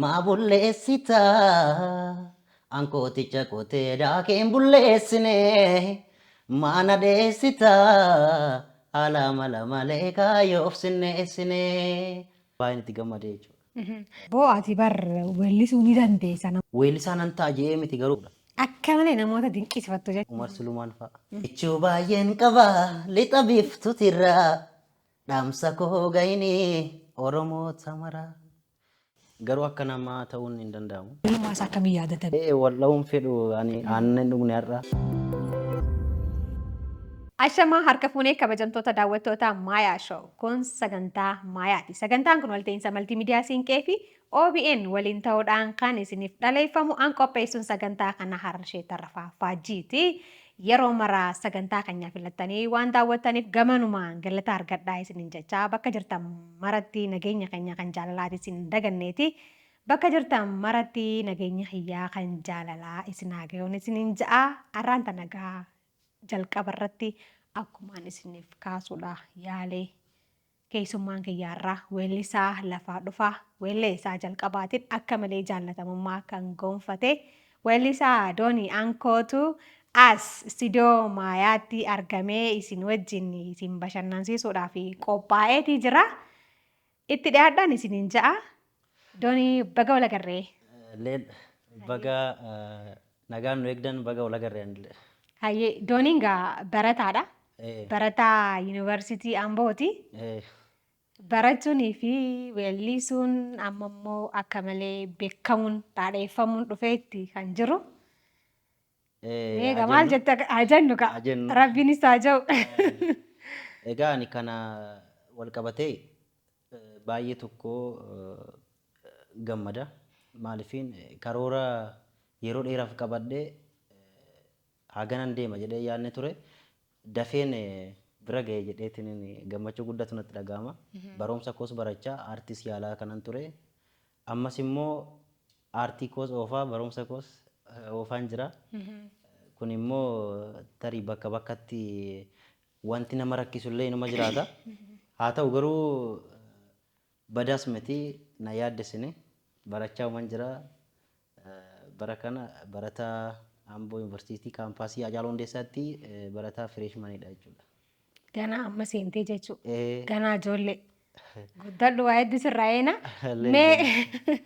Maa bulleessita ankooticha qotee daakeen bulleessine maa na dheessita haala mala malee kaayyoof sinneessine. Baay'een itti gammadee jechuudha. Boo, ati bar weellisuu ni dandeessa. Weellisaa nan ta'a je'ee miti garuu. Akka malee namoota dinqisiifattu jechuudha. Umar Sulumaan fa'a. Jechuu baay'een qaba lixa biiftuutirraa dhaamsa koo gahini Oromoota maraa. Garuu akka namaa ta'uun hin danda'amu. Ijoollummaa isaa akkamii yaadata? Wal dha'uun fedhu, ani aannan hin dhugne har'a. Ashamaa, harka fuunee kabajamtoota daawwattoota Maayaa Show. Kun sagantaa Maayaati. Sagantaan kun walta'iinsa maltiimiidiyaa Siinqee fi OBN waliin ta'uudhaan kan isiniif dhaleeffamu, an qopheessuun sagantaa kana Harrishee Tarrafaa Faajjiiti. Yeroo maraa sagantaa keenya filattanii waan daawwattaniif gamanumaan galata argadhaa isiniin jechaa, bakka jirtan maratti nageenya keenya kan jaalalaati isin daganneeti. Bakka jirtan maratti nageenya kiyyaa kan jaalalaa isin haa ga'uun isiniin ja'a. Har'aan tanagaa jalqaba irratti akkumaan isiniif kaasuudha yaalee, keessummaan kiyyaarraa weellisaa lafaa dhufaa, weellee isaa jalqabaatiin akka malee jaallatamummaa kan gonfate weellisaa Doonii Ankootu as istiidiyoo Maayaatti argamee isin wajjin isin bashannansiisuudhaaf qophaa'eetii jira. Itti dhiyaadhaan isiniin ja'a. Doonii, baga wal agarree. Leel, baga nagaan nu eegdan, baga wal agarree anillee. Hayyee, Dooniin gaa barataadha. Barataa Yuunivarsiitii Ambooti. Barachuunii fi weellisuun amma immoo akka malee beekamuun dhaadheeffamuun dhufeetti kan jiru. Egaa maal jette? Haa jennu kaa. Haa jennu. Rabbiinis haa jedhu. Egaa ani kana wal qabatee baay'ee tokko gammada. Maaliifin karoora yeroo dheeraaf qabadhee haganan deema jedhee yaadne ture. Dafeen bira ga'e jedheetiin gammachuu guddatu natti dhaga'ama. Barumsa koos barachaa aartiis yaalaa kanan ture. Ammas immoo aartii koos oofaa, barumsa koos oofaan jira. Kun immoo tarii bakka bakkatti wanti nama rakkisu illee inuma jiraata. Haa ta'u garuu badaas miti, na yaaddessine, barachaa uman jira. Bara kana barataa Amboo Yuunivarsiitii kaampaasii Haacaaluu Hundeessaatti barataa freshmanidha jechuudha. Ganaa amma seentee jechuudha. Ee. Ganaa ijoollee. Guddadhu, waa hedduu sirraa eena. Leel. Mee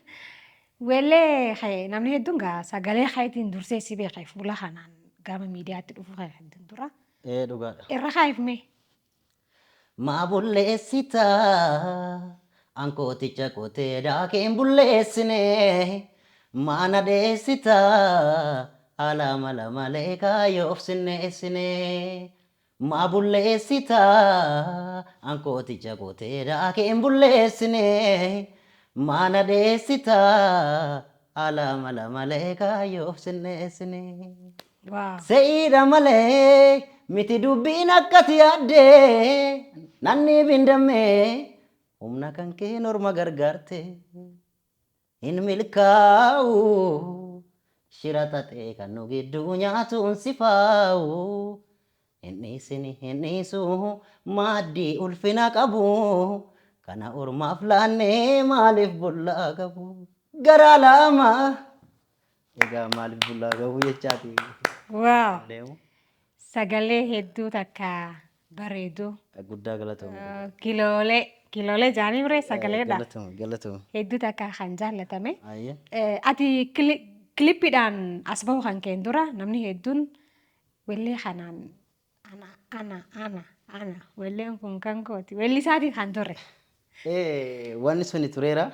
weellee kee namni hedduun gaa sagalee keetiin dursee si beeke, fuula kanaan gama miidiyaatti dhufuu kee hedduun dura. Ee, dhugaadha. Irra kaayif mee. Maa bulleessita ankooticha qotee daakeen bulleessine maa na dheessita haala mala malee kaayyoof sinneessine. Maa bulleessita ankooticha qotee daakeen bulleessine maa na dheessita haala mala malee kaayyoof sinneessine. Se'iidha malee miti dubbiin akkati yaaddee, nanni bindammee humna kan kee norma gargaarte hin milkaa'u, shira xaxee kan nu gidduu nyaatuun si faa'u hin dhiisini, hin dhiisu maaddii ulfina qabu kana ormaaf laannee maaliif bullaa qabu garaa lama. Egaa maaliif bullaa qabu jechaati. Deemu. Sagalee hedduu takka bareedu. Guddaa galatoomii. Kiloolee kiloolee jaanii biree sagaleedha. Galatoomii, galatoomii. Hedduu takka kan jaallatame. Ayyee. Ati kilippiidhaan as bahu kan keen dura namni hedduun weellee kanaan ana ana ana ana, weelleen kun kan kooti, weellisaatiin kan ture. Wanni suni tureera.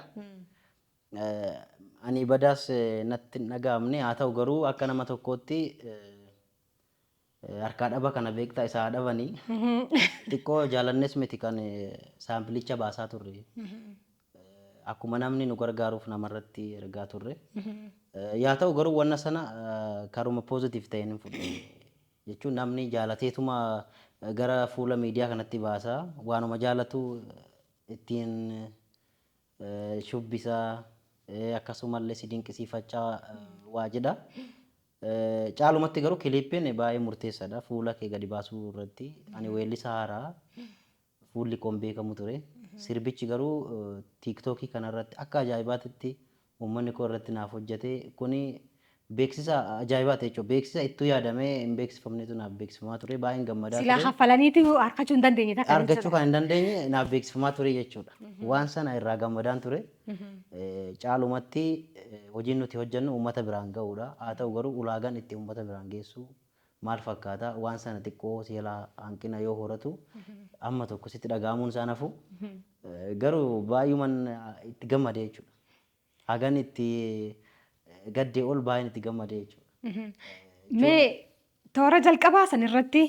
Ani badaas natti hin dhaga'amne, haa ta'u garuu akka nama tokkootti harkaa dhaba kana beektaa isaa dhabanii xiqqoo jaalannes miti kan saampilicha baasaa turre. Akkuma namni nu gargaaruuf namarratti ergaa turre. Yaa ta'u garuu wanna sana karuma positive ta'een hin fudhanne. Jechuun namni jaalateetuma gara fuula miidiyaa kanatti baasa, waanuma jaalatu ittiin shubbisaa, akkasumallee si dinqisiifachaa waa jedha. Caalumatti garuu kiliippiin baay'ee murteessaadha. Fuula kee gadi baasuu irratti ani weellisaa haaraa fuulli koon beekamu ture. Sirbichi garuu TikTokii kanarratti akka ajaa'ibaatitti Uummanni koo irratti naaf hojjete kuni beeksisa ajaa'ibaati jechuudha. Beeksisa ittuu yaadamee hin beeksifamnetu naaf beeksifamaa ture. Baay'een gammadaa Silaa ture. kaffalaniitu argachuu hin dandeenye takka Argachuu jechuudha. kan hin dandeenye naaf beeksifamaa ture jechuudha. Waan sana irraa gammadaan ture. Caalumatti hojiin nuti hojjennu uummata biraan ga'uudha. Haa ta'u garuu ulaagaan itti uummata biraan geessu maal fakkaata, waan sana xiqqoo seelaa hanqina yoo horatu amma tokko sitti dhaga'amuun isaa nafu, garuu baay'uman itti gammade jechuudha. Hagan itti gaddee ol baay'een itti gammade jechuudha. Mee toora jalqabaa san irratti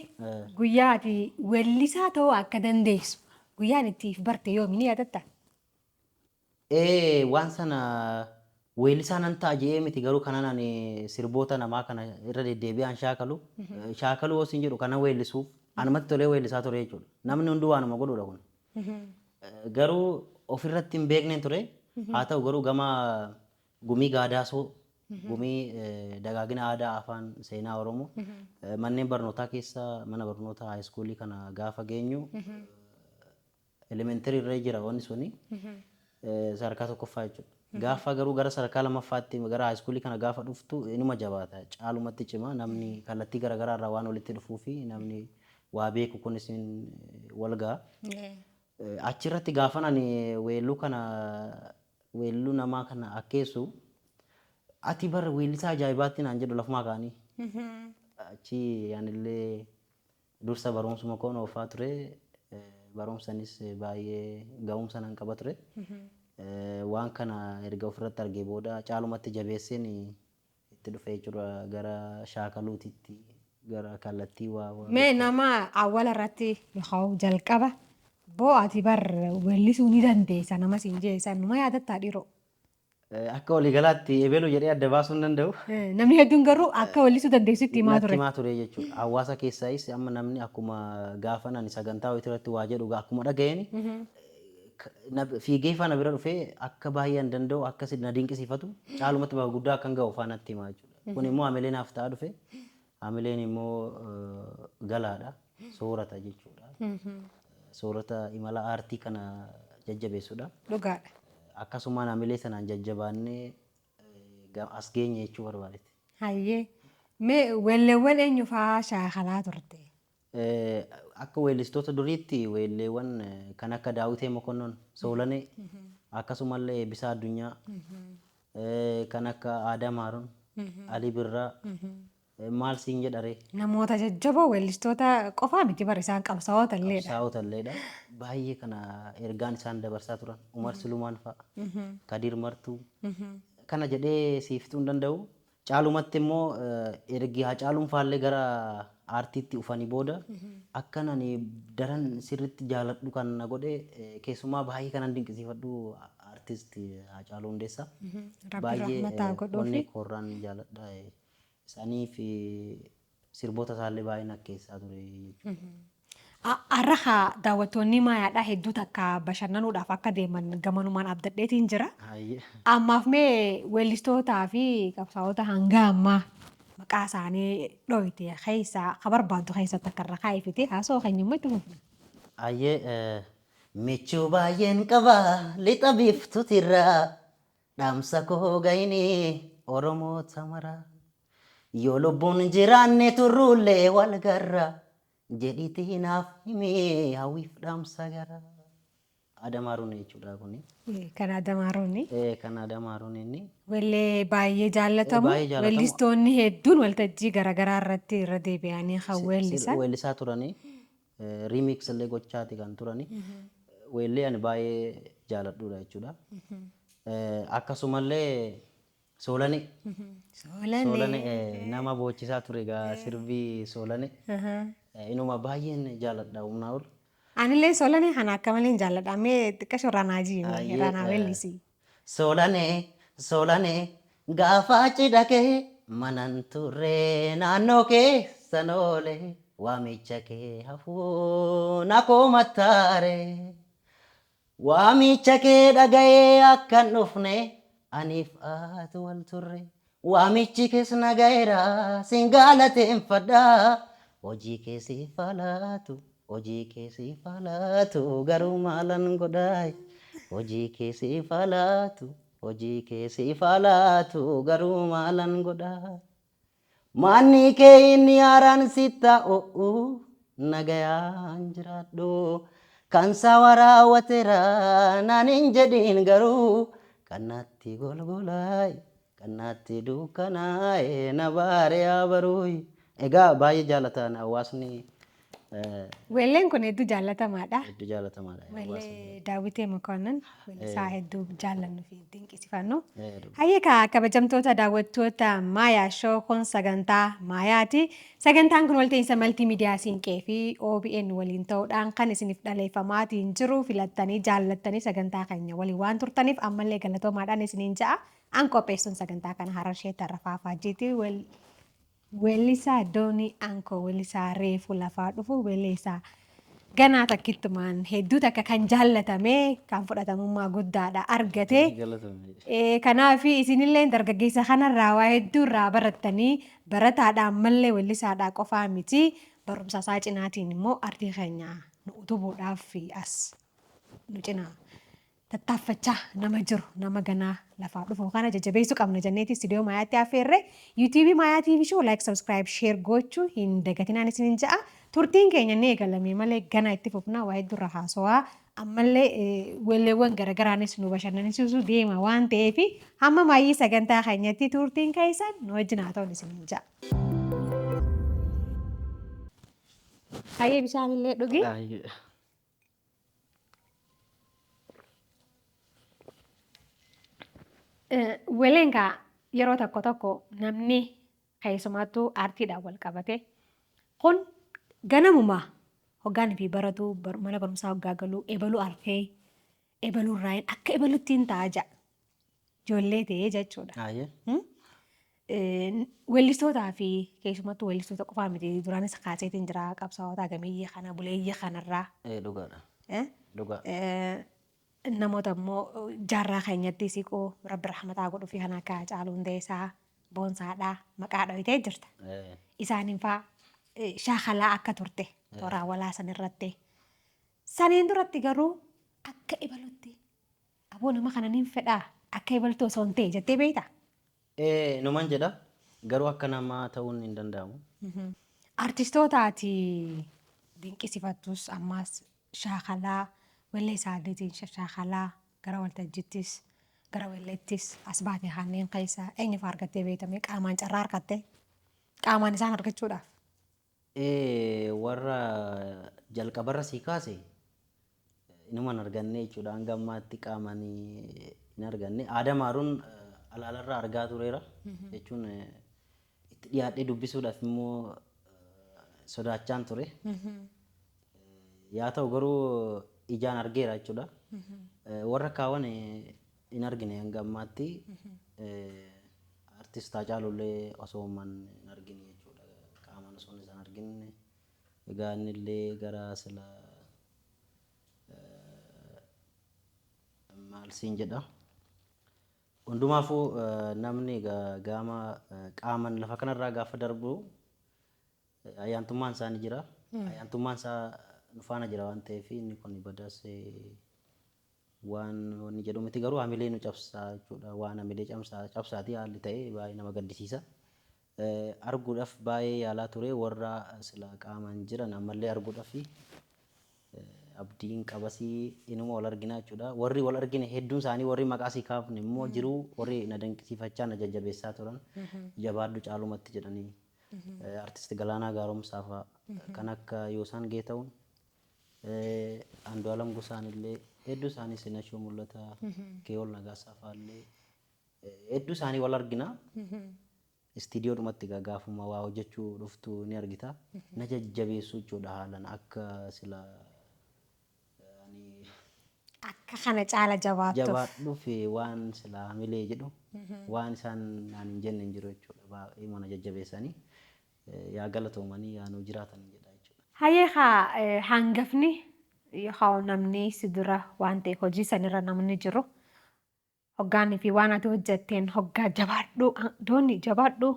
guyyaa ati weellisaa ta'uu akka dandeessu guyyaan itti barte yoomi, ni yaadatta? Waan sana weellisaa nan ta'a jedhee miti, garuu kanan ani sirboota namaa kana irra deddeebi'aan shaakalu, shaakaluu osoo hin jedhu kana weellisuuf anumatti tolee weellisaa ture jechuudha. Namni hunduu waanuma godhudha kun. Garuu ofirratti hin beekneen ture. Haa ta'u garuu gama gumii gaadaasoo, gumii dagaagina aadaa afaan seenaa Oromoo, manneen barnootaa keessa mana barnoota high schoolii kana gaafa geenyu, elementary irra jira wanni suni, sadarkaa tokkoffaa jechuudha. Gaafa garuu gara sadarkaa lammaffaatti gara high schoolii kana gaafa dhuftu inuma jabaata. Caalumatti cima, namni kallattii garaagaraa irraa waan walitti dhufuu fi namni waa beeku kunis wal ga'a. Achirratti gaafan ani weelluu kana, weelluu namaa kana akkeessu, ati bara weellisaa ajaa'ibaatti naan jedhu lafumaa ka'anii. Achi anillee dursa barumsuma koon oofaa ture. Barumsanis baay'ee ga'umsa nan qaba ture. Waan kana erga ofirratti argee booda caalumatti jabeesseen itti dhufe jechuudha, gara shaakaluutitti, gara kallattii waa. Mee nama awwala irratti yookaan jalqaba boo ati bar weellisuu ni dandeessa nama siin jeessan numa yaadattaa dhiiroo? Akka waliigalaatti ebelu jedhee adda baasuu hin danda'u. Namni hedduun garuu akka weellisuu dandeessu itti himaa Natti ture. himaa ture jechuudha. Hawaasa keessaayis amma namni akkuma gaafa ani sagantaa wayii irratti waa jedhu akkuma dhaga'een fiigee faana bira dhufee akka baay'ee hin danda'u, akka na dinqisiifatu, caalumatti bakka guddaa akkan ga'u faana natti himaa jechuudha. Kun immoo hamilee naaf ta'aa dhufe. Hamileen immoo galaadha. Soorata jechuudha. Soorata imala aartii kana jajjabeessudha. Dhugaadha. Akkasumaan hamilee sanaan jajjabaannee as geenye jechuu barbaadetti. Hayyee. Mee weelleewwan eenyu fa'aa shaakalaa turte? Akka weellistoota duriitti weelleewwan kan akka Daawitee Mokonnon, Soolanee, akkasumallee Eebbisaa Addunyaa, kan akka Aadam Haaruun, Alii Birraa, maal siin jedharee. Namoota jajjaboo, weellistoota qofaa miti bara, isaan qabsaa'ota illeedha. Qabsaa'ota illeedha. Baay'ee kana ergaan isaan dabarsaa turan. Umar Sulumaan fa'a. Kadir Martuu. Kana jedhee siif fixuu hin danda'u. Caalumatti immoo ergi Hacaaluun faallee gara aartiitti dhufanii booda akkan ani daran sirriitti jaaladhu kan na godhe, keessumaa baay'ee kanan dinqisiifadhu aartist Hacaaluu Hundeessaa. Rabbi Baay'ee rahmataa godhuufi. onnee koorraan jaaladha. Isaanii fi sirboota isaallee baay'een akkeessaa ture jechuudha. Har'a daawwattoonni Maayaadhaa hedduu takka bashannanuudhaaf akka deeman gamanumaan abdadheetiin jira. Hayyee. Ammaaf mee weellistootaa fi qabsaa'ota hanga ammaa maqaa isaanii dhoyte keessaa ka barbaaddu keessatti akka irra kaa'ifite haasoo keenya immoo itti fufna. Hayyee, michuu baay'een qaba lixa biiftuutirraa, dhaamsa koo gayinii Oromoota maraa, yoo lubbuun jiraanne turruullee wal garra jedhiitii naaf himee hawwiif dhaamsa gara. Adam Haruun jechuudha kuni. Kan Adam Haruuni. Kan Adam Haruun inni. Weellee baay'ee jaallatamu. Baay'ee jaallatamu. Weellistoonni hedduun waltajjii garaagaraa irratti irra deebi'anii kan weellisan. Weellisaa turanii, remix illee gochaati kan turanii. Weellee ani baay'ee jaaladhudha jechuudha. Akkasumallee Soolane. Soolane. Soolane nama boochisaa ture egaa sirbi Soolane. Inuma baay'een jaaladha humnaa ol. Anillee Soolane kana akka malee hin jaalladha. Mee xiqqasho irraa naa ji'i, Hayyee, irraa naa weellisi. Soolane, Soolane, gaafa cidha kee manan turre, naannoo keessan oole, waamicha kee hafuu na komattaare. Waamicha kee dhaga'ee akkan dhufne aniif atu wal turre. Waamichi kees na ga'eera, sin galateeffadha. Hojii kee siif laatu, hojii kee siif laatu, garuu maalan godhaa? Hojii kee siif laatu, Hojii kee siif haa laatu garuu maalan godha. Manni kee inni haaraan sitta o'u nagayaan jiraadhu. Kan sawa raawwateera naan hin jedhin garuu kan natti golgolaa'e kan natti dukkanaa'e na baare haa baruuyi. Egaa baay'ee jaalatan hawaasni. Weelleen kun hedduu jaallatamaadha. Hedduu jaallatamaadha. Weellee Daawwitee Mokonnon weellisaa hedduu jaallannuu fi dinqisiifannu. Hayyee kabajamtoota daawwattoota Maayaa Show, kun sagantaa Maayaati. Sagantaan kun walta'iinsa Maltiimiidiyaa Siinqee fi OBN waliin ta'uudhaan kan isiniif dhaleeffamaatiin jiru. Filattanii jaallattanii sagantaa keenya waliin waan turtaniif ammallee galatoomaadhaan isiniin ja'a. An qopheessuun sagantaa kana Hararshee Tarrafaa Faajjiiti. Weellisaa Doonii Ankoo, weellisaa reefu lafaa dhufu, weellisaa ganaa takkittumaan hedduu takka kan jaallatame, kan fudhatamummaa guddaadha argate. Kanaaf isinillee dargaggeessa kanarraa waa hedduu irraa barattanii, barataadha ammallee weellisaadha qofaa miti, barumsa isaa cinaatiin immoo artii keenya nu utubuudhaaf as nu cinaa tattaaffachaa nama jiru, nama ganaa lafaa dhufu kana jajjabeessuu qabna jenneeti istuudiyoo Maayaatti affeerre. Yuutuubii Maayaa TV Show like, subscribe, share gochuu hin dagatinaan isinin ja'a. Turtiin keenya ni eegalame malee ganaa itti fufna. Waa hedduurra haasawaa ammallee weelleewwan garaagaraanis nu bashannansiisuu deema waan ta'eef hamma maayyii sagantaa keenyatti turtiin keessan nu wajjin haa ta'uun isinin ja'a. Hayyee, bishaan illee dhugi. Weelleen kaa yeroo tokko tokko namni keessumattuu aartiidhaan wal qabate kun ganamumaa hoggaan fi baratu, mana barumsaa hoggaa galuu, ebaluu arfee ebaluu irraa akka ebalutti hin ta'a ja'a. Ijoollee ta'ee jechuudha. Weellistootaa fi keessumattuu weellistoota qofaa miti, duraanis kaaseetiin jira, qabsaa'ota gameeyyii kana buleeyyii kanarraa. Dhugaadha. Dhugaa. Namoota immoo jaarraa keenyatti siquu rabbi rahmataa godhuu fi kan akka Haacaaluu Hundeessaa, Boonsaadhaa maqaa dhoyitee jirta. Isaaniin faa shaakalaa akka turte toora walaa san irratti. Saniin duratti garuu akka ebalutti aboo nama kana niin fedhaa akka ebalutti osoo hin ta'e jettee beektaa? Numan jedha, garuu akka namaa ta'uun hin danda'amu. Artistoota ati dinqisiifattus ammaas shaakalaa wallee isaaniitiin shaakalaa gara waltajjiittis gara walleettis as baate kanneen keessaa eenyu fa'aa argattee beektame, qaamaan carraa argatte qaamaan isaan argachuudhaaf? Warra jalqabarra sii kaase inuman arganne jechuudha. Hanga ammaatti qaamaan hin arganne. Aadam Haaruun alaalarraa argaa tureera. Jechuun itti dhiyaadhee dubbisuudhaaf immoo sodaachaan ture. Yaa ta'u garuu ijaan argeera jechuudha. Warra kaawwan hin argine hanga ammaatti. Artist Haacaaluu osoo hin argine jechuudha. Qaamaan osoo isaan argine. Egaa inni illee gara sila maal siin jedha. Hundumaafuu namni gaama qaaman lafa kanarraa gaafa darbu ayyaantummaan isaa ni jira. Ayyaantummaan isaa nu faana jira waan ta'eef inni kun badaas waan wanni jedhu miti, garuu hamilee nu cabsaa jechuudha. Waan hamilee cabsaati haalli ta'e baay'ee nama gaddisiisa. Arguudhaaf baay'ee yaalaa ture, warra sila qaamaan jiran ammallee arguudhaaf abdiin qabasii inuma wal argina jechuudha. Warri wal argine hedduun isaanii, warri maqaa sii kaafne immoo jiru, warri na dinqisiifachaa na jajjabeessaa turan, jabaadhu caalumatti jedhanii, artist Galaanaa Gaaromsaa fa'a, kan akka Yoosaan Geeta'uun, Andu'aalam Gosaan illee, hedduu isaanii, Sinashoo Mul'ataa, Keewol Nagaasaa fa'a illee, hedduu isaanii wal argina. Istiidiyoodhumatti egaa gaafuma waa hojjechuu dhuftu ni argita. Na jajjabeessu jechuudha haalan akka sila ani Akka kana caala jabaattuuf. Jabaadhuuf waan sila hamilee jedhu waan isaan naan hin jenne hin jiru jechuudha. Baay'ee mana jajjabeessanii yaa galatoomanii yaa nuu jiraatan jedha jechuudha. Hayyee haa, hangafni yookaan namni si dura waan ta'e hojii sanirra namni jiru hoggaanii fi waan ati hojjetteen hoggaa jabaadhu, Dooni jabaadhu,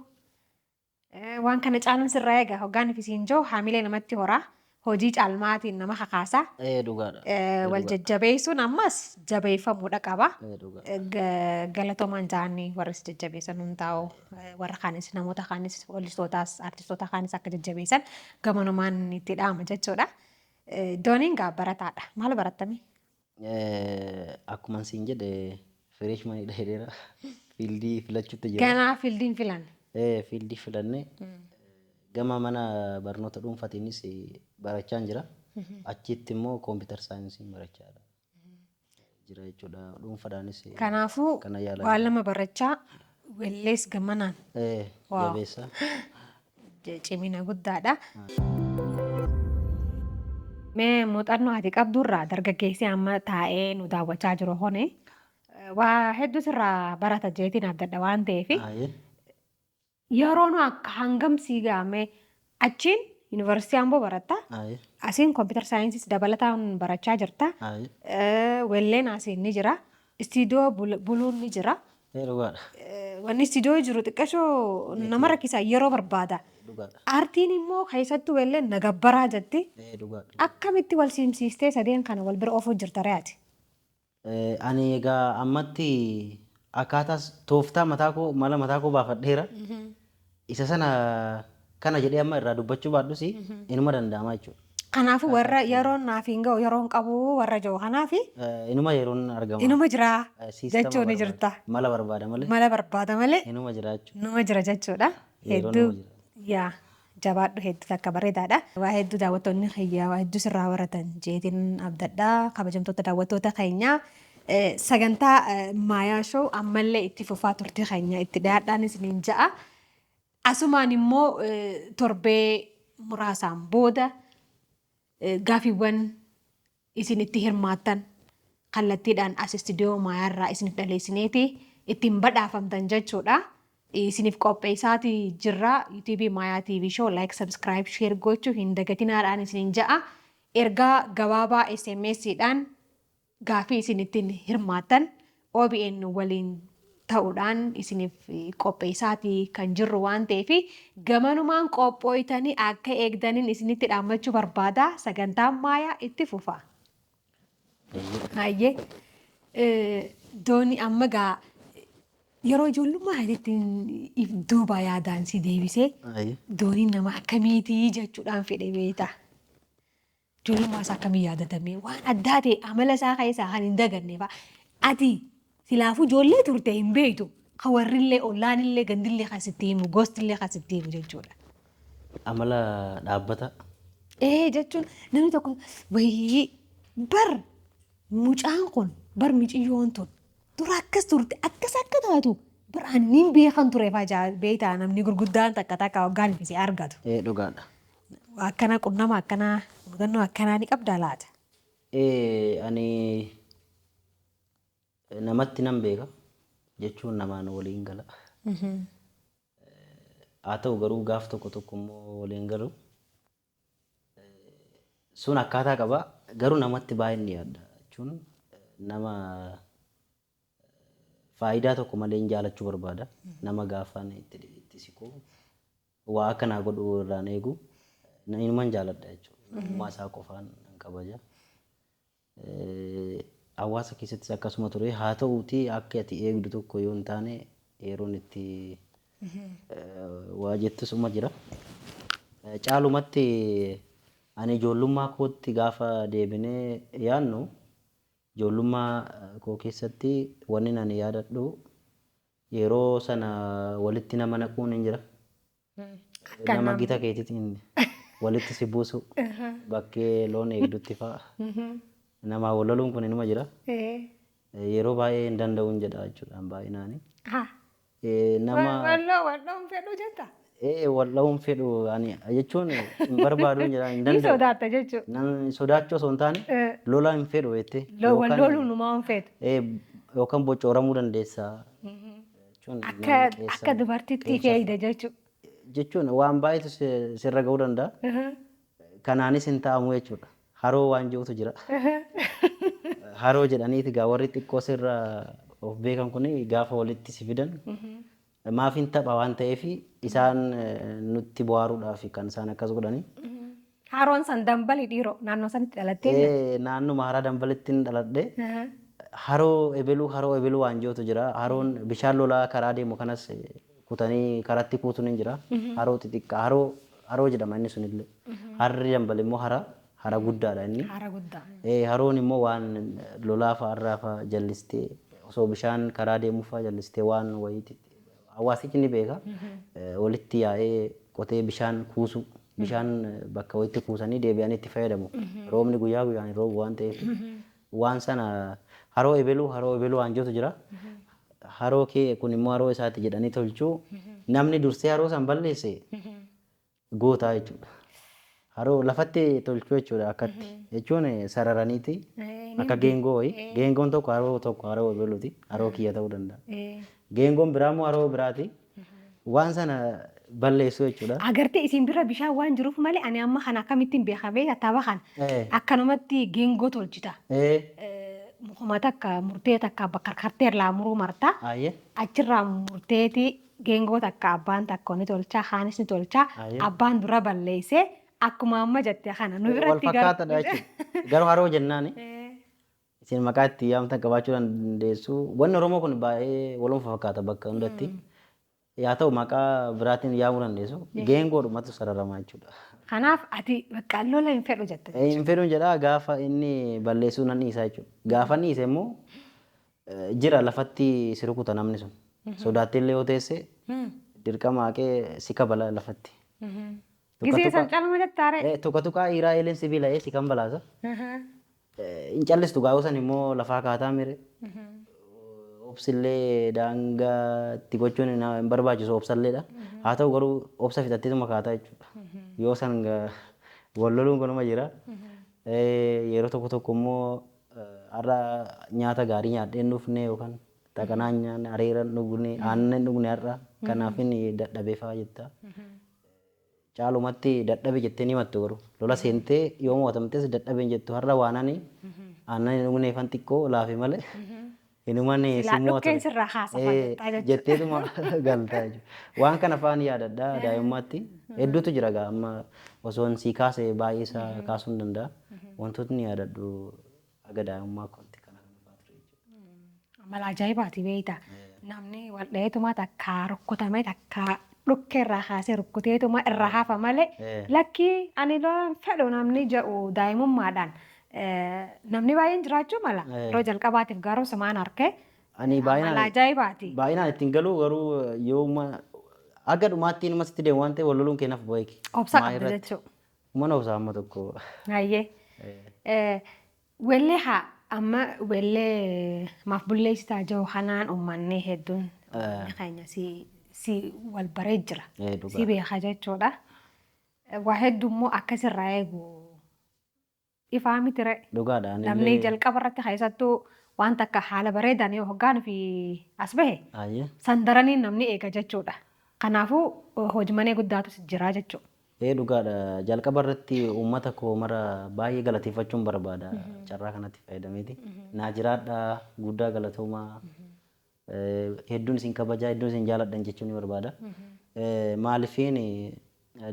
waan kana caaluun sirraa eega hoggaanii fi siin jiru haamilee namatti horaa. Hojii caalmaatiin nama kakaasa. Dhugaadha. Wal jajjabeessuun ammas jabeeffamuudha qaba. Dhugaadha. Galatoomaan ja'anii warri si jajjabeessan hun taa'u, warra kaanis, namoota kaanis, wallistootaas artistoota kaanis akka jajjabeessan gamanumaan itti dhaama jechuudha. Dooniin gaa barataadha. Maal barattame? Akkuma siin jedhe freshmanidha jedheera. Field filachuutti jira. Ganaa fieldiin filan. Field filannee gama mana barnoota dhuunfaatiinis barachaa jira. Achitti immoo computer scienceiin barachaa jira jechuudha. Dhuunfaadhaanis Kanaafuu kana yaalaa waan lama barachaa wellees gamanaan jabeessa. Cimina guddaadha. Mee muuxannoo ati qabdurraa dargaggeessi amma taa'ee nu daawwachaa jiru kuni waa hedduu sirraa barata jeetiin abdadha waan ta'eef, yeroo nu akka hangam sii gaame achiin yuunivarsiitii Amboo baratta, asiin computer scienceiis dabalataan barachaa jirta, welleen asiin ni jira, istiidiyoo buluun ni jira. Dhugaadha. Wanni istiidiyoo jiru xiqqashoo nama rakkisa, yeroo barbaada. Dhugaadha. Aartiin immoo keessattuu welleen na gabbaraa jetti. Dhugaadha. Akkamitti wal simsiistee sadeen kana wal bira oofuu jirta re'aati? Ani egaa ammatti akkaataa tooftaa mataa koo, mala mataa koo baafadheera. Isa sana kana jedhee amma irraa dubbachuu baadhus inuma danda'ama jechuudha. Kanaafuu warra yeroon naaf hin ga'u, yeroon qabu warra jiru kanaaf Inuma yeroon argama. Inuma jira Systema jechuun ni barbaada. jirta. Mala barbaada malee Mala barbaada malee inuma jira jechuudha. Inuma jira jechuudha. Yeroon Hedduu inuma jira. Yaa jabaadhu, hedduu takka bareedaadha. Waa hedduu daawwattoonni kiyya waa hedduu sirraa baratan jeetiin abdadha. Kabajamtoota daawwattoota keenyaa, sagantaa Maayaa Show ammallee itti fufaa turte keenya itti dhiyaadhaan isiniin ja'a. Asumaan immoo torbee muraasaan booda gaafiiwwan isin itti hirmaattan kallattiidhaan as istiidiyoo Maayaarraa isiniif dhaleessineeti ittiin badhaafamtan jechuudha. Isiniif qopheessaatii jirra. YouTube Maayaa TV Show like, subscribe, share gochuu hin dagatinaadhaan isiniin ja'a. Ergaa gabaabaa SMS'dhaan gaafii isin ittiin hirmaattan OBN waliin ta'uudhaan isiniif qopheessaatii kan jirru waan ta'eef, gamanumaan qophooytanii akka eegdaniin isinitti dhaammachuu barbaada. Sagantaan Maayaa itti fufa. Hayyee, Doonii, amma gaa yeroo ijoollummaa ittiin if duuba yaadaan si deebisee Dooniin nama akkamiitii jechuudhaan fedhe beektaa. Ijoollummaa isaa akkamii yaadatamee, waan addaa ta'e amala isaa keessaa kan hin daganne fa'a. Ati silaafuu ijoollee turte hin beektu. Kan warrillee, ollaanillee, gandillee kan sitti himu, gostillee kan sitti himu jechuudha. Amala dhaabbata. Ee, jechuun namni tokko wayii bar mucaan kun, bar miciyyoon tun dura akkas turte, akkas akka taatu bar ani nin beekan ture fa'aa beektaa, namni gurguddaan takka takka waggaan si argatu. Dhugaadha. Akkana qunnama akkanaa, mudannoo akkanaa ni qabdaa laata? Ani namatti nan beeka jechuun namaan waliin gala. Haa ta'u garuu gaaf tokko tokko immoo waliin galu. Sun akkaataa qaba, garuu namatti baay'een dhiyaadha jechuun nama faayidaa tokko malee hin jaalachuu barbaada. Nama gaafaan itti siqu waa akka naa godhu irraan eegu inuman jaaladha jechuudha. Namummaa isaa qofaan nan kabaja. Hawaasa keessattis akkasuma ture. Haa ta'uutii akka ati eegdu tokko yoo hin taane yeroon itti waa jettus uma jira. Caalumatti ani ijoollummaa kootti gaafa deebinee yaadnu, ijoollummaa koo keessatti wanni ani yaadadhu yeroo sana walitti nama naquun hin jira. Nama gita keetiitiin walitti si buusu, bakkee loon eegdutti fa'a. Namaa wal loluun kun inuma jira. Yeroo baay'ee hin danda'uun jedha jechuudha baay'inaani. Nama Walloo fedhuu jetta? Wal dha'uun fedhu ani jechuun hin barbaaduun jedha, hin Ni danda'u. sodaatta jechuudha. Nan sodaachuu osoo hin taane lola hin fedhu jettee. Wal loluun numaa hin feetu. Yookaan boccooramuu dandeessa. Jechuun Akka namni akka dubartiitti feeyda jechuudha. Jechuun waan baay'eetu sirra ga'uu danda'a. Kanaanis hin ta'amu jechuudha. Haroo waan jirutu jira. Haroo jedhaniiti gaa warri xiqqoo sirra of beekan kun gaafa walitti si fidan maaf hin tapha waan ta'eef isaan nutti bohaaruudhaaf kan isaan akkas godhani. Haroon san Dambali dhiiroo naannoo sanitti dhalattee jira. Naannuma Hara Dambalitti dhaladhe. Haroo ebeluu haroo ebeluu waan jirutu jira. Haroon bishaan lolaa karaa deemu kanas kutanii karatti kuutuun hin jira. Haroo xixiqqaa haroo haroo jedhama inni sunillee. Harri Dambal immoo hara guddaadha inni. Hara guddaa. Haroon immoo waan lolaa fa'arraa fa'a jallistee osoo bishaan karaa deemuu fa'a jallistee waan wayiitti hawaasichi ni beeka. Walitti yaa'ee qotee bishaan kuusu. Bishaan bakka wayitti kuusanii deebi'anii itti fayyadamu. Roobni guyyaa guyyaan hin roobu waan ta'eef. Waan sana haroo ebeluu haroo ebeluu waan jirutu jira. Haroo kee kun immoo haroo isaati jedhanii tolchuu, namni dursee haroo san balleesse gootaa jechuudha. Haroo lafatti tolchuu jechuudha akkatti jechuun sararaniiti akka geengoo wayii. Geengoon tokko haroo tokko haroo ebeluuti, haroo kiyya ta'uu danda'a. Geengoon biraa immoo haroo biraati. Waan sana balleessuu jechuudha. Agartee isin bira bishaan waan jiruuf malee ani amma kana akkamittiin beeka beekta tapha kana. Akkanumatti geengoo tolchita. Mukuma takka murtee takka bakka karkartee irraa muruu marta. Achirraa murteeti geengoo takka abbaan takka ni tolcha, kaanis ni tolcha. Abbaan dura balleessee akkuma amma jette kana nu Wal biratti fakkaataadha jechuudha. Garuu haroo jennaani. Isin maqaa itti yaamtan qabaachuu dandeessu. Wanni Oromoo kun baay'ee waluma fakkaata bakka hundatti. Yaa ta'u maqaa biraatiin yaamuu dandeessu. Geengoodhumatu sararamaa jechuudha. Kanaaf ati bakka lola hin fedhu jette. Hin fedhuun jedhaa, gaafa inni balleessuu nan dhiisaa jechuudha. Gaafa inni dhiise immoo jira lafatti si rukuta namni sun. Sodaattee illee yoo teesse dirqama haqee si kabala lafatti. Gisee san calma jettaare. Tuqa tuqaa dhiiraa eeleen sibiila si kan balaasa. Hin callistu gaa'u san immoo lafaa kaataa mire. Obsillee daangaa itti gochuun hin barbaachisu obsalleedha. Haa ta'u garuu obsa fixatteetuma kaataa jechuudha. Yoo san wal loluun kunuma jira. Yeroo tokko tokko immoo har'a nyaata gaarii nyaadhee hin dhufne yookaan xaqanaa hin nyaanne, areera hin dhugne, aannan hin dhugne har'a, kanaaf inni dadhabee fa'aa jetta. Caalumatti dadhabe jettee ni himattu, garuu lola seentee yoo mo'atamtes dadhabe hin jettu, har'a waan ani aannan hin dhugneefan xiqqoo laafe malee inuman Silaa si mo'atu dhukkeen sirraa haasafaa jettaa jechuudha. Jetteetuma galtaa jechuudha. Waan kana fa'aan yaadadha daa'imummaatti. Hedduutu jira gaa, amma osoon sii kaase baay'ee isaa kaasuu hin danda'a. Wantootni yaadadhu aga daa'imummaa kootti kana kana fa'aa ture jechuudha. Amala ajaa'ibaati beekta. Namni wal dhaheetuma takka rukkutamee takka dhukkee irraa kaasee rukkuteetuma irraa hafa malee lakkii ani lola hin fedhu namni jedhu daa'imummaadhaan namni baay'een jiraachuu mala. Yeroo jalqabaatiif garuu sumaan harkee Ani amala baay'inaan ajaa'ibaati. Baay'inaan ittiin galuu, garuu yoo aga dhumaatti inuma sitti deemu waan ta'eef wal loluun keenyaaf beeki. Obsa qabda jechuudha. Mana obsa amma tokko. Hayyee. Wellee haa amma wellee maaf bulleessitaa jiru kanaan uummanni hedduun uummanni keenya si wal baree jira. Si beeka jechuudha. Waa hedduu immoo akkasirraa eegu ifaa miti ree. Dhugaadha. Namni jalqaba irratti keessattuu waan takka haala bareedaan yoo hoggaan fi as bahe san daranii namni eega jechuudha. Kanaafuu hojii manee guddaatu jira jechuudha. Dhugaadha. Jalqaba irratti uummata koo mara baay'ee galateeffachuun barbaada. Carraa kanatti fayyadameeti. Naa jiraadha, guddaa galatoomaa. Hedduun isin kabajaa, hedduun isin jaaladhan jechuun ni barbaada. Maalifiin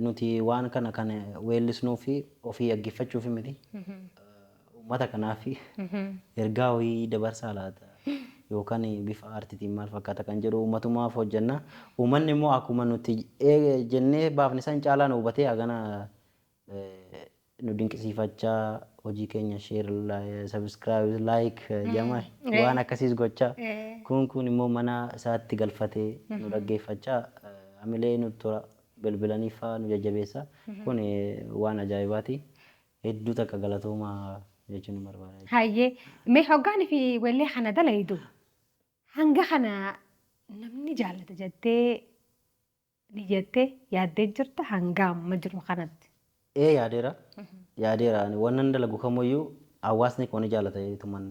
nuti waan kana kan weellisnuu fi ofii dhaggeeffachuuf miti. Uummata kanaaf ergaa wayii dabarsaa laata yookaan bifa aartiitiin maal fakkaata kan jedhu uummatumaaf hojjenna. Uummanni immoo akkuma nuti jennee baafne san caalaa nu hubatee hagana nu dinqisiifachaa, hojii keenya share, subscribe, like jama waan akkasiis gochaa, kun immoo mana isaatti galfatee nu dhaggeeffachaa, amilee nu tura bilbilanii fa'aa nu jajjabeessa. Kun waan ajaa'ibaati. Hedduu takka galatoomaa jechuun ni barbaada. Hayyee, mee hoggaan fi wellee kana dalaydu hanga kana namni jaallata jettee ni jettee yaaddee jirta hanga amma jiru kanatti? Ee, yaadeera. Yaadeera. Ani wannan dalagu kamuyyuu hawaasni koo ni jaallata jeetuman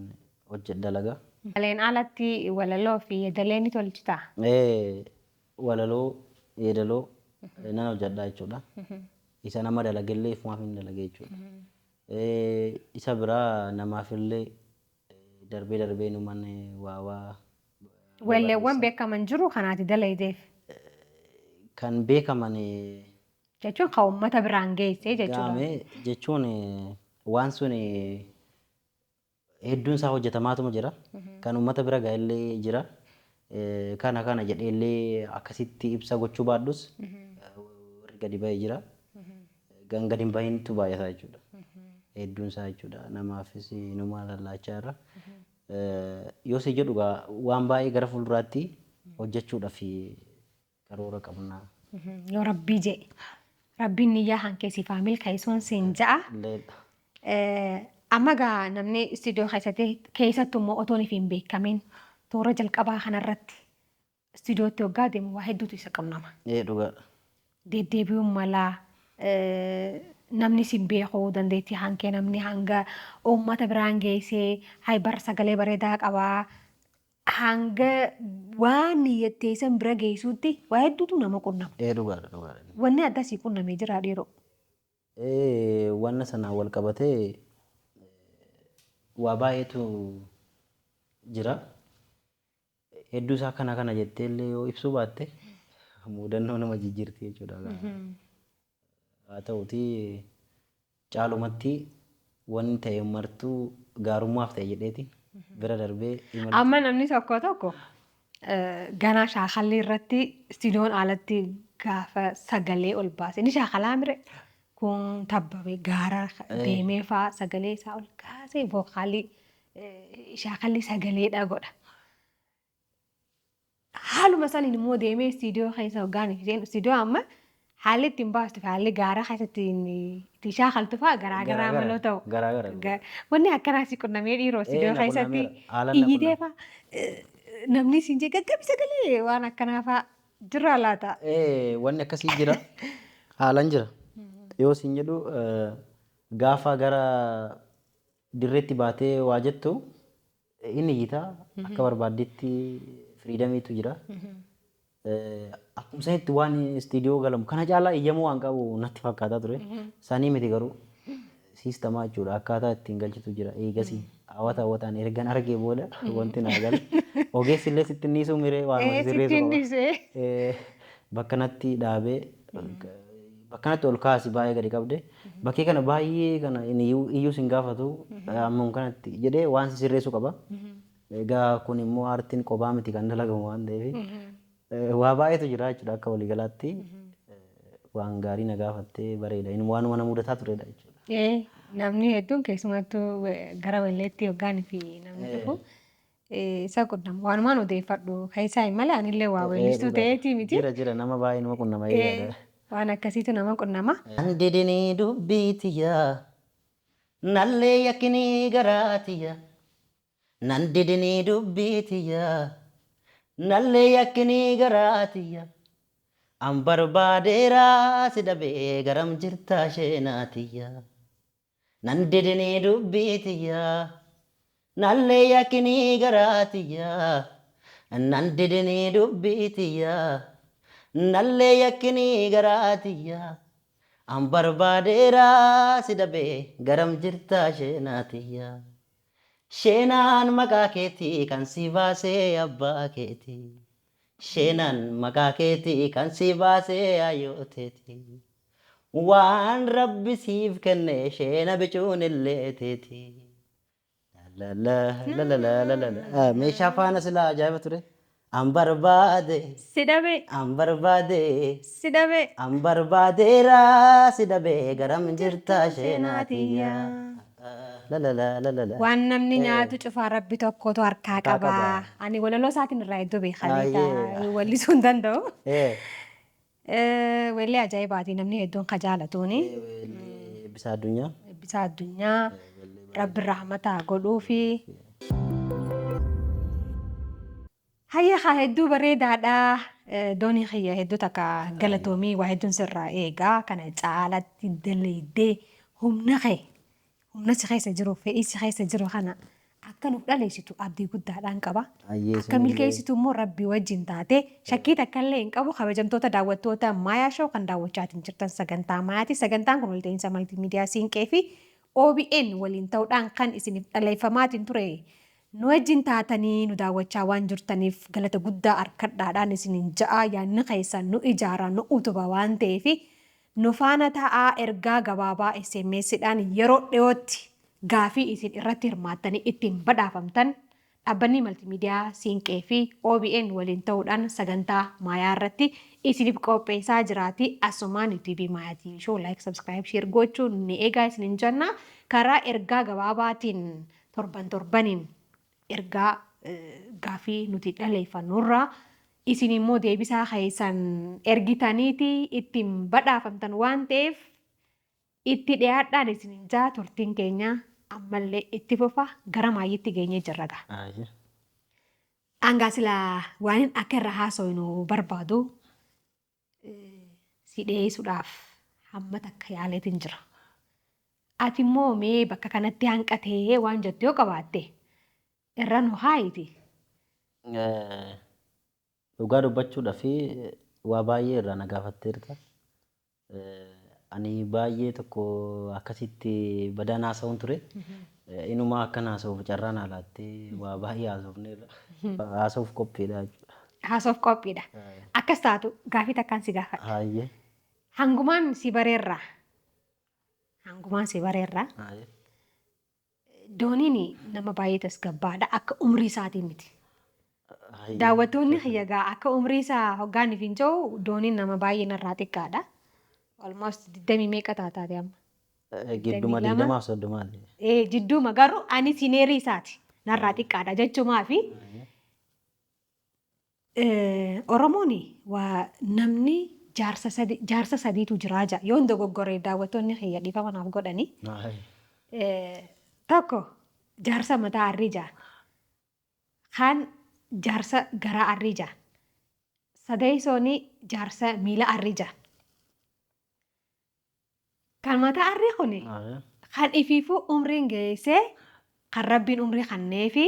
hojjedha dalaga. Maleen alatti walaloo fi yeedalee ni tolchitaa? Ee, walaloo, yeedaloo nan hojjedha jechuudha. Isa nama dalagellee ifumaaf hin dalage jechuudha. Isa biraa namaafillee darbee darbee numan waa waa Welleewwan beekaman jiru kanaati dalaydeef? Kan beekaman Jechuun kan uummata biraan geessee jechuudha. Gaame jechuun waan sun hedduun isaa hojjetamaatuma jira. Kan uummata bira ga'ellee jira. Kana kana jedheellee akkasitti ibsa gochuu baadhus warri gadi ba'ee jira. Kan gadi hin bahintu baay'ata jechuudha. Hedduun isaa jechuudha. Namaafis numa lallaachaa irra. Yoo si jedhu waan baay'ee gara fuulduraatti hojjechuudhaaf karoora qabna. Yoo Rabbii jedhe. Rabbiin niyyaa hankeessiif haa milkeessuun siin ja'a. Amma gaa namni istuudiyoo keessatti keessattuu immoo otoon if hin beekamin toora jalqabaa kanarratti istuudiyootti hoggaa deemu waa hedduutu isa qunnama. Dhugaadha. Deddeebi'uun malaa namni sin beeku dandeettii hankee namni hanga uummata biraan geessee hay bar sagalee bareedaa qabaa hanga waan niyyattee san bira geessuutti waa hedduutu nama qunnama. Dhugaadha dhugaadha. Wanni adda sii qunnamee jira dhiiroo. Wanna sanaan wal qabatee waa baay'eetu jira. Hedduu isaa kana kana jettee illee yoo ibsuu baatte mudannoo nama jijjiirti jechuudha. Haa ta'uutii caalumatti wanni ta'e martuu gaarummaaf ta'e jedheeti bira darbee imalu. Amma namni tokko tokko ganaa shaakalli irratti istuudiyoon alatti gaafa sagalee ol baase ni shaakalaa mire kun tabbabee gaara deemee faa sagalee isaa ol kaasee vookaalii shaakalli sagaleedha godha. Haaluma saniin immoo deemee istuudiyoo keessa hoggaan isheen istuudiyoo amma haalli ittiin baastu fi haalli gaara keessatti itti shaakaltu fa'aa garaagaraa maloo ta'u. Garaagara. Wanni akkanaa si qunnamee dhiiroo istuudiyoo Na keessatti qunnameera. Haalaan na iyyitee fa'aa namni siin jee gaggabi sagalee waan akkanaa fa'aa jira laata. Wanni akkasii jira. Haalaan jira. Yoo siin jedhu gaafa gara dirreetti baatee waa jettu inni iyyita akka barbaaddetti firiidamiitu jira. Akkuma sanitti waan istiidiyoo galamu kana caalaa iyyamuu waan qabu natti fakkaataa ture. Sanii miti garuu siistamaa jechuudha akkaataa ittiin galchitu jira. Eegasii hawwata hawwataan ergan argee booda wanti naa gale. Ogeessi illee sitti niisuu miree waan sirreessu Sittiin qaba. dhiisee. Bakka natti dhaabee bakka natti ol kaasi baay'ee gadi qabde bakkee kana baay'ee kana inni iyyuu sin gaafatu ammam kanatti jedhee waan si sirreessuu qaba. Egaa kun immoo aartiin qobaa miti kan dalagamu waan ta'eef waa baay'eetu jira jechuudha akka waliigalaatti waan gaarii na gaafattee bareeda inni waanuma na mudataa turedha jechuudha. Namni hedduun keessumattuu gara walleetti hoggaan fi namni dhufu isa qunnama. Waanumaan odeeffadhu keessaa hin malee anillee waa weellistuu ta'eetii miti. Jira jira nama baay'ee nama qunnama yaada. Waan akkasiitu nama qunnama. Andidinii dubbiitiyya nallee yakkinii garaatiyya nandidinii dubbiitiyya nallee yakkinii garaatiyya an barbaadeeraa si dhabee garam jirtaa sheenaatiyya nandidinii dubbiitiyya nallee yakkinii garaatiyya nandidinii dubbiitiyya nallee yakkinii garaatiyya an barbaadeeraa si dhabee garam jirtaa sheenaatiyya. Sheenaan maqaa keetii kan si baasee abbaa keetii. Sheenaan maqaa keetii kan si baasee ayyooteetii. Waan rabbi siif kenne sheena bicuun illee teetii. Meeshaa faana silaa ajaa'iba ture. An barbaade, Si dhabee. an barbaade, Si dhabee. an barbaadeeraa si dhabee garam jirtaa sheenaatiyya. Waan namni nyaatu cufaa rabbi tokkotu harkaa qaba. Ani walaloo isaatiin irraa hedduu beeka. Wallisuu hin danda'u. Weellee ajaa'ibaati namni hedduun ka jaalatuuni. Eebbisaa addunyaa. Eebbisaa addunyaa rabbi rahmata godhuufi. Hayya haa hedduu bareedaadha. Doonii kiyya hedduu takka galatoomii waa hedduun sirraa eegaa kana caalatti dalaydee humna kee humna si keessa jiru fedhii si keessa jiru kana akka nuuf dhaleessitu abdii guddaadhaan qaba. Akka milkeessitu immoo rabbi wajjin taate shakkii takka illee hin qabu kabajamtoota daawwattoota Maayaa Show kan daawwachaatiin jirtan sagantaa Maayaati. Sagantaan kun walta'iinsa maltiimiidiyaa Siinqee fi OBN waliin ta'uudhaan kan isiniif dhaleeffamaatiin ture. Nu wajjin taatanii nu daawwachaa waan jirtaniif galata guddaa harkadhaadhaan isiniin ja'a yaadni keessan nu ijaara nu utuba waan ta'eef Nu faana ta'aa, ergaa gabaabaa SMSdhaan yeroo dhiyootti gaafii isin irratti hirmaattanii ittiin badhaafamtan dhaabbanni maltiimiidiyaa Siinqee fi OBN waliin ta'uudhaan sagantaa Maayaa irratti isiniif qopheessaa jiraati. Asumaan YouTube Maayaa TV Show like, subscribe, share gochuun ni eegaa isinin jenna. Karaa ergaa gabaabaatiin torban torbaniin ergaa gaafii nuti dhaleeffannurraa isin immoo deebisaa keessan ergitaniiti ittiin badhaafamtan waan ta'eef itti dhiyaadhaan isinin jaa. Turtiin keenya ammallee itti fufa, gara maayyitti geenyee jirra gaa. Dhangaa silaa waan akka irra haasofnu barbaadu si dhiyeessuudhaaf hamma takka yaaleetiin jira. Ati immoo mee bakka kanatti hanqatee waan jettu yoo qabaatte irra nu haayiti. Dhugaa dubbachuudhaaf waa baay'ee irraa na gaafatteerta. Ani baay'ee tokko akkasitti badaan haasa'uun ture. Inumaa akkan haasa'uuf carraa naa laattee waa baay'ee haasofneerra. Haasa'uuf qophiidha jechuudha. Haasa'uuf qophiidha. Akkas taatu gaafii takkaan si gaafadha. Hayyee. Hangumaan si bareerraa. Hangumaan si bareerraa. Dooniin nama baay'ee tasgabbaadha. Akka umrii isaatiin miti. Daawwattoonni kiyya akka umrii isaa hoggaaniif hin jiru, dooniin nama baay'ee narraa xiqqaadha. Almost 20 meeqa taataate amma? Gidduma 20f 30ti. Jidduuma, garuu ani senior isaati. Narraa xiqqaadha jechuumaa fi Oromoon waa namni jaarsa sadi, jaarsa sadiitu jiraa jira. Yoon dogoggore daawwattoonni kiyya dhiifama naaf godhani. Tokko jaarsa mataa arrii jaa. Kaan jaarsa garaa arrii jaa. Sadeessoon jaarsa miila arrii jaa. Kan mataa arrii kuni kan ifiifuu umriin geessee, kan Rabbiin umrii kenneefi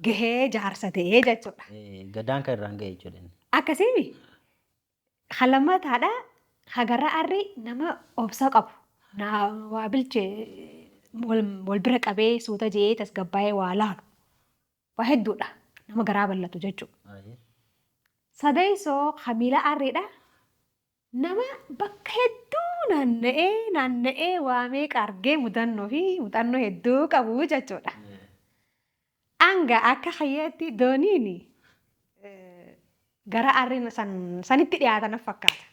gahee jaarsa ta'ee jechuudha. Gadaan kan irraan ga'e jechuudha. Akkasiimi. Kan lammataadha, kan garaa arrii nama obsa qabu. Waa bilchee wal bira qabee suuta je'ee tasgabbaa'ee waa laalu. Waa hedduudha. Nama garaa bal'atu jechuudha. Sadeessoo kan miila arriidha. Nama bakka hedduu naanna'ee naanna'ee waa meeqa argee mudannoo fi muuxannoo hedduu qabu jechuudha. Hanga akka kiyyaatti dooniin gara arriin sanitti dhiyaatan fakkaata.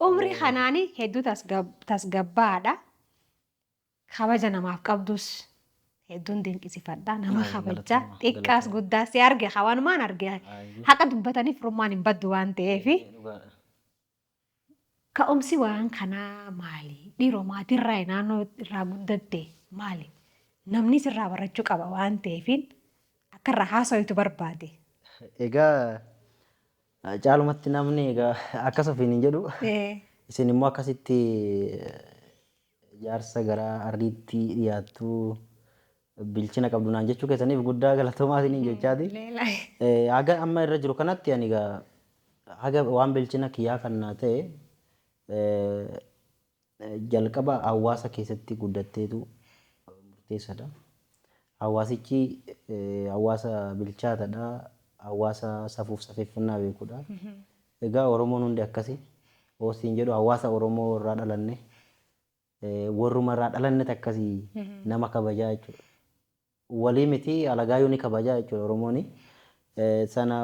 Umrii kanaanii hedduu tasgabbaadha. Kabaja namaaf qabdus hedduun dinqisiifadha. Nama kabajaa xiqqaas guddaas si arge hawaanumaan arge haqa dubbataniif firummaan hin baddu waan ta'eef. Ka'umsi waan kanaa maali? Dhiiroo maatirraa naannoo irraa guddatte maali? Namni sirraa barachuu qaba waan ta'eef akka irraa haasawitu barbaade. Egaa caalumatti namni egaa akkas ofiin hin jedhu. Isin immoo akkasitti jaarsa gara arriitti dhiyaattu, bilchina qabdu naan jechuu keessaniif guddaa galatoomaa isiniin jechaati. Haga amma irra jiru kanatti ani egaa haga waan bilchina kiyyaa kan naa ta'e jalqaba hawaasa keessatti guddatteetu murteessaadha. Hawaasichi hawaasa bilchaataadha. Hawaasa safuuf safeeffannaa beekudha. Egaa Oromoon hundi akkasi. Oosiin jedhu hawaasa Oromoo irraa dhalanne, warruma irraa dhalannetti akkasii nama kabajaa jechuudha. Walii miti, alagaayyuu ni kabajaa jechuudha Oromooni. Sana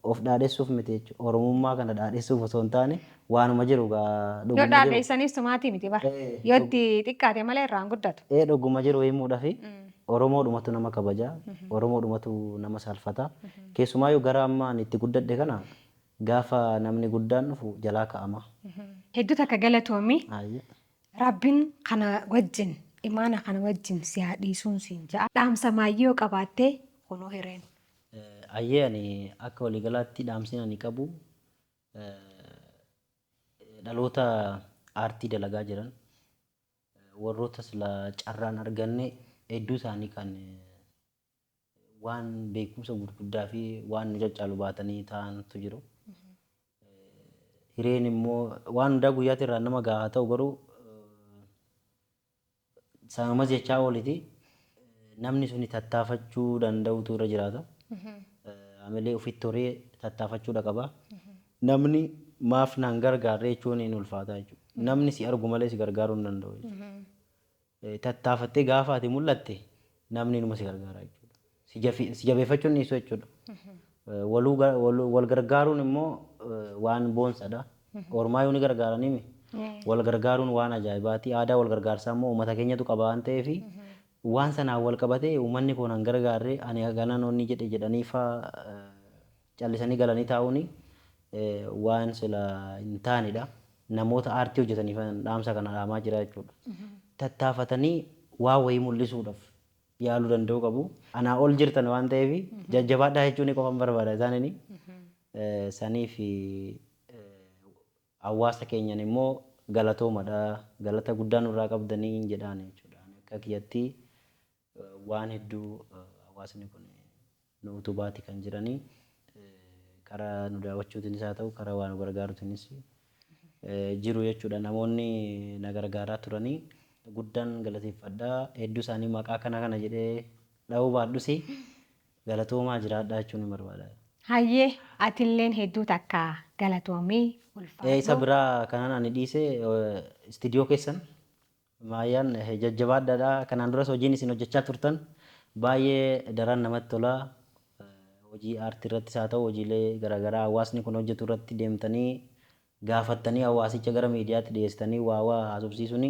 of dhaadessuuf miti jechuudha. Oromummaa kana dhaadessuuf osoo hin taane waanuma jiru gaa Yoo dhuguma jiru. dhaadheessanis tumaatii miti bara. Yoo itti xiqqaate malee irraan guddatu. Dhuguma jiru himuudhaafi Oromoodhumatu nama kabajaa, Oromoodhumatu nama saalfata. Keessumaayyuu gara amma ani itti guddadhe kana gaafa namni guddaan dhufu jalaa ka'ama. Hedduu takka galatoomi. Rabbiin kana wajjin, imaana kana wajjin si haa dhiisuun siin ja'a. Dhaamsa maayyii yoo qabaattee kunoo hireen. Ayyee, ani akka waliigalaatti dhaamsi ani qabu dhaloota aartii dalagaa jiran, warroota sila carraan arganne hedduu isaanii kan waan beekumsa gurguddaa fi waan nu caccaalu baatanii ta'antu jiru. Hireen immoo waan hundaa guyyaatti irraa nama gahaa ta'u, garuu sanumas jechaa ooliti, namni suni tattaafachuu danda'utu irra jiraata. Amilee ofitti horee tattaafachuudha qaba. Namni maaf naan gargaarre jechuun hin ulfaata jechuudha. Namni si argu malee si gargaaruu hin danda'u jechuudha. Tattaafattee gaafa ati mul'atte namni numa si gargaara jechuudha. Si jabeeffachuun dhiisu jechuudha. Wal gargaaruun immoo waan boonsadha. Ormaa yoo ni gargaaranii wal gargaaruun waan ajaa'ibaati. Aadaa wal gargaarsaa immoo uummata keenyatu qaba waan ta'eef waan sanaan wal qabatee uummanni kun han gargaarre ani haganan onni jedhe jedhanii faa callisanii galanii taa'uuni waan sila hin taanedha. Namoota aartii hojjetaniif dhaamsa kana dhaamaa jira jechuudha. Tattaafatanii waa wayii mul'isuudhaaf yaaluu danda'uu qabu. Anaa ol jirtan waan ta'eef jajjabaadhaa jechuun qofan barbaada isaaniini. Saniif hawaasa keenyan immoo galatoomadha. Galata guddaa nurraa qabdanii jedhaan jechuudha. Akka kiyyatti waan hedduu hawaasni kun nu utubaati kan jiranii. Karaa nu daawwachuutiinis haa ta'u karaa waa nu gargaaruutiinis jiru jechuudha. Namoonni na gargaaraa turanii guddaan galateeffadha. Hedduu isaanii maqaa kana kana jedhee dha'uu baadhus galatoomaa jiraadhaa jechuun ni barbaada. Hayyee, atilleen hedduu takka galatoomii, Isa ulfaadhu. Biraa kanan ani dhiise istiidiyoo keessan Maayyaan jajjabaadhaadha. Kanaan duras hojiin isin hojjechaa turtan baay'ee daran namatti tola. Hojii aartii irrattis haa ta'u hojiilee garaagaraa hawaasni kun hojjetu irratti deemtanii gaafattanii hawaasicha gara miidiyaatti dhiyeessitanii waa waa haasofsiisuun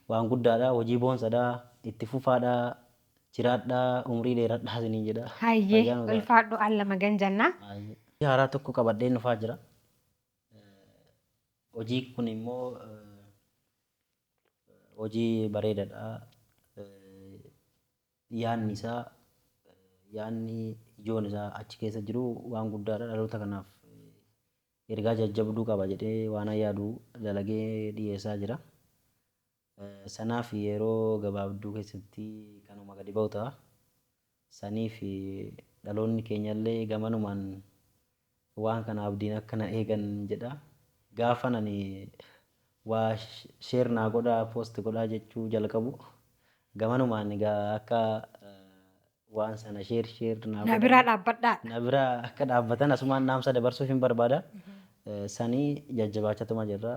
waan guddaadha. Hojii boonsadha. Itti fufaadha. Jiraadhaa. Umrii dheeradhaa isiniin jedha. Hayyee, Fayyaa nu ta'a. ulfaadhu, alla magan jenna. Haaraa tokko qabadheen dhufaa jira. Hojii kun immoo hojii bareedaadha. Yaadni isaa, yaadni ijoon isaa achi keessa jiru waan guddaadha. Dhaloota kanaaf ergaa jajjabduu qaba jedhee waan yaadu dalagee dhiyeessaa jira. Sanaaf yeroo gabaabduu keessatti kanuma gadi ba'u ta'a. Saniif dhaloonni keenyallee gamanumaan waan kana abdiin akka na eegan jedha. Gaafan ani waa share naa godhaa, post godhaa jechuu jalqabu gamanumaan egaa akka waan sana share share naa Na godhan biraa dhaabbadhaa. Na biraa akka dhaabbatan asumaan dhaamsa dabarsuuf hin barbaada. Sanii jajjabaachatuma jirra.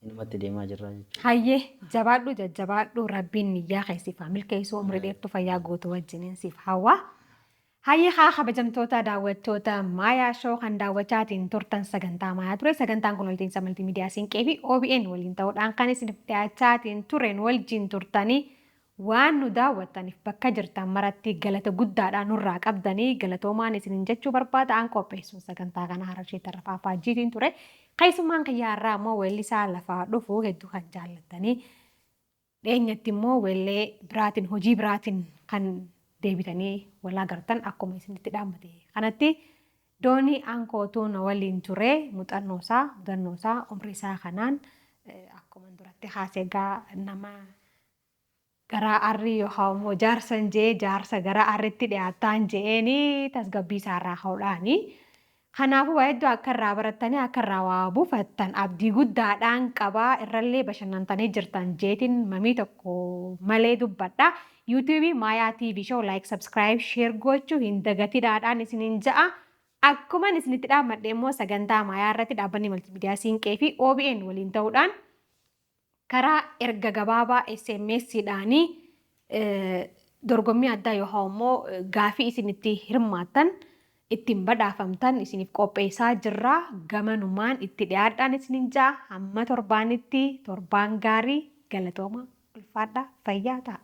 Inumatti deemaa jirra jechuudha. Hayyee, jabaadhu, jajjabaadhu, rabbiin niyyaa kee siif haa milkeessu, umrii dheertuu fayyaa guutuu wajjiniin siif hawwa. Hayyee, haa kabajamtoota daawwattoota Maayaa Show, kan daawwachaatiin turtan sagantaa Maayaa ture. Sagantaan kun waltiinsa maltiimiidiyaa Siinqee fi OBN waliin ta'uudhaan kan isiniif dhiyaachaatiin tureen wajjin turtanii waan nu daawwattaniif bakka jirtan maratti galata guddaadhaan nurraa qabdanii galatoomaan isiniin jechuu barbaada. An qopheessuun sagantaa kana Hararshee Tarrafaa Faajjiitiin ture. Keessummaan kiyyaarraa immoo weellisaa lafaa dhufu hedduu kan jaallattanii dhiyeenyatti immoo weellee biraatiin, hojii biraatiin kan deebitanii wal agartan akkuma isinitti dhaammate. Kanatti Doonii Aankootuu na waliin ture. Muuxannoo isaa, mudannoo isaa, umrii isaa kanaan akkuma duratti haasee egaa nama gara arrii yookaan immoo jaarsan jee jaarsa gara arriitti dhiyaataan je'eeni tasgabbii isaarraa ka'uudhaani. Kanaafuu waa hedduu akka irraa barattanii akka irraa waa buufattan abdii guddaadhaan qabaa, irrallee bashannantanii jirtan jeetiin mamii tokko malee dubbadha. YouTube Maayaa TV Show like, subscribe, share gochuu hin dagatidhaadhaan isiniin ja'a. Akkuman isinitti dhaammadhe immoo sagantaa Maayaa irratti dhaabbanni maltiimiidiyaa Siinqee fi OBN waliin ta'uudhaan karaa erga gabaabaa SMS-dhaanii dorgommii addaa yookaan immoo gaafii isin itti hirmaattan ittiin badhaafamtan isiniif qopheessaa jirra. Gamanumaan itti dhiyaadhaan isiniin ja'a. Hamma torbaanitti torbaan gaarii, galatooma, ulfaadhaa, fayyaa ta'a.